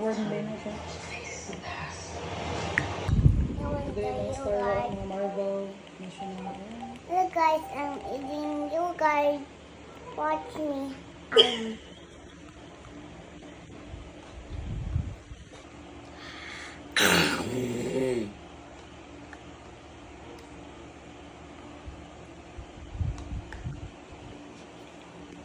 Wars na din siya. Ito yung mga Star Wars, mga Marvel. Na siya mga. Look, guys, I'm eating. You guys watch me.